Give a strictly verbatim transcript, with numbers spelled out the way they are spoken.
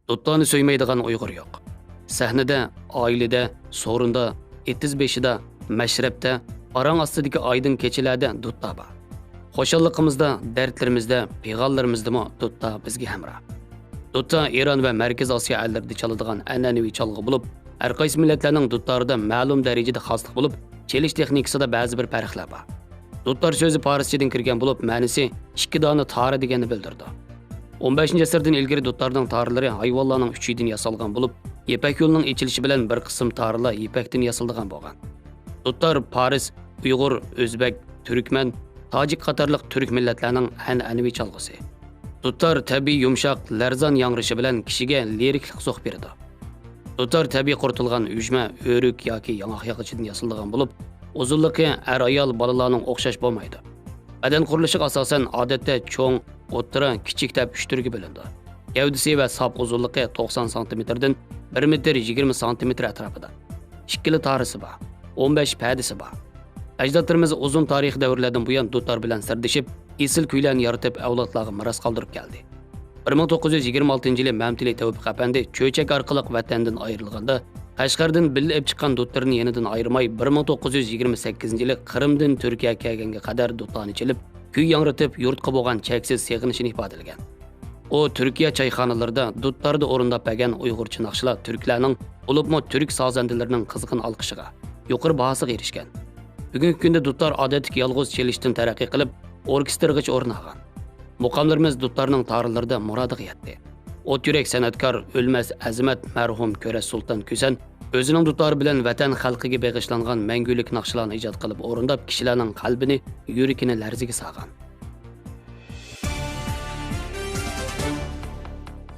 دۇتارنى سۆيمەيدىغان ئۇيغۇر يوق. سەھنىدە، ئائىلىدە، سورۇندا، ئېتىز بېشىدا، مەشرەپتە، ئاراڭ ئاستىدىكى ئايدىڭ كېچىلەردە دۇتار بار. خۇشاللىقىمىزدا، دەردلىرىمىزدە، پىغانلىرىمىزدىمۇ دۇتار بىزگە ھەمراھ. دۇتار ئىران ۋە مەركىزىي ئاسىيا ئەللىرىدە چالىدىغان ئەنئەنىۋى چالغۇ بولۇپ، ھەرقايسى مىللەتلەرنىڭ دۇتارىدا مەلۇم دەرىجىدە خاسلىق بولۇپ، چېلىش تېخنىكىسىدا بەزى بىر پەرقلەر بار. دۇتار سۆزى پارسچىدىن كىرگەن بولۇپ، مەنىسى ئىككى دانە تارى دېگەننى بىلدۈرىدۇ. ئون بەشىنچى ئەسىردىن ئىلگىرى دۇتارنىڭ تارىلىرى ھايۋانلارنىڭ ئۈچىيىدىن ياسالغان بولۇپ، يىپەك يولىنىڭ ئېچىلىشى بىلەن بىر قىسىم تارىلار يىپەكتىن ياسىلىدىغان بولغان. دۇتار پارس، ئۇيغۇر، ئۆزبەك، تۈركمەن، تاجىك قاتارلىق تۈرك مىللەتلەرنىڭ ئەنئەنىۋى چالغۇسى. دۇتار تەبىئىي يۇمشاق، لەرزان ياڭرىشى بىلەن كىشىگە لىرىكلىق زوق بېرىدۇ. دۇتار تەبىئىي قۇرۇتۇلغان ئۈجمە، ئۆرۈك ياكى ياڭاق ياغىچىدىن ياسىلىدىغان بولۇپ، ئۇزۇنلۇقى ئەر-ئايال، بالىلارنىڭ ئوخشاش بولمايدۇ. بەدەن قۇرۇلۇشىغا ئاساسەن، ئادەتتە چوڭ، ئوتتۇرا، كىچىك دەپ ئۈچ تۈرگە بۆلۈنىدۇ. گەۋدىسى ۋە ساپ ئۇزۇنلۇقى توقسان سانتىمېتىردىن بىر مېتىر يىگىرمە سانتىمېتىر ئەتراپىدا. ئىككىلا تارىسى بار، ئون بەش پەدىسى بار. ئەجدادلىرىمىز ئۇزۇن تارىخىي دەۋرلەردىن بۇيان دۇتار بىلەن سىردىشىپ، ئېسىل كۈيلەرنى يارىتىپ، ئەۋلادلارغا مىراس قالدۇرۇپ كەلدى. بىر مىڭ توققۇز يۈز يىگىرمە ئالتىنچى يىلى مەمتىلى تەۋپىق ئەپەندى چۆچەك ئارقىلىق ۋەتەندىن ئايرىلغاندا، قەشقەردىن بىللە ئېلىپ چىققان دۇتىرىنى يېنىدىن ئايرىماي، بىر مىڭ توققۇز يۈز يىگىرمە سەككىزىنچى يىلى قىرىمدىن تۈركىيەگە كەلگەنگە قەدەر دۇتارنى چېلىپ، كۈي ياڭرىتىپ، يۇرتقا بولغان چەكسىز سېغىنىشىنى ئىپادىلىگەن. ئۇ تۈركىيە چايخانىلىرىدا دۇتاردا ئورۇنداپ بەرگەن ئۇيغۇرچە ناخشىلار تۈركلەرنىڭ، بولۇپمۇ تۈرك سازەندىلىرىنىڭ قىزغىن ئالقىشىغا، يۇقىرى باھاسىغا ئېرىشكەن. بۈگۈنكى كۈندە دۇتار ئادەتتىكى يالغۇز چېلىشتىن تەرەققىي قىلىپ، ئوركېستىرغىچە ئورۇن ئالغان. مۇقاملىرىمىز دۇتارنىڭ تارىلىرىدا مۇرادىغا يەتتى. ئوت يۈرەك سەنئەتكار ئۆلمەس ئەزىمەت مەرھۇم كۆرەز سۇلتان كۈسەن ئۆزىنىڭ دۇتارى بىلەن ۋەتەن خەلقىگە بېغىشلانغان مەڭگۈلۈك ناخشىلارنى ئىجاد قىلىپ ئورۇنداپ، كىشىلەرنىڭ قەلبىنى، يۈرىكىنى لەرزىگە سالغان.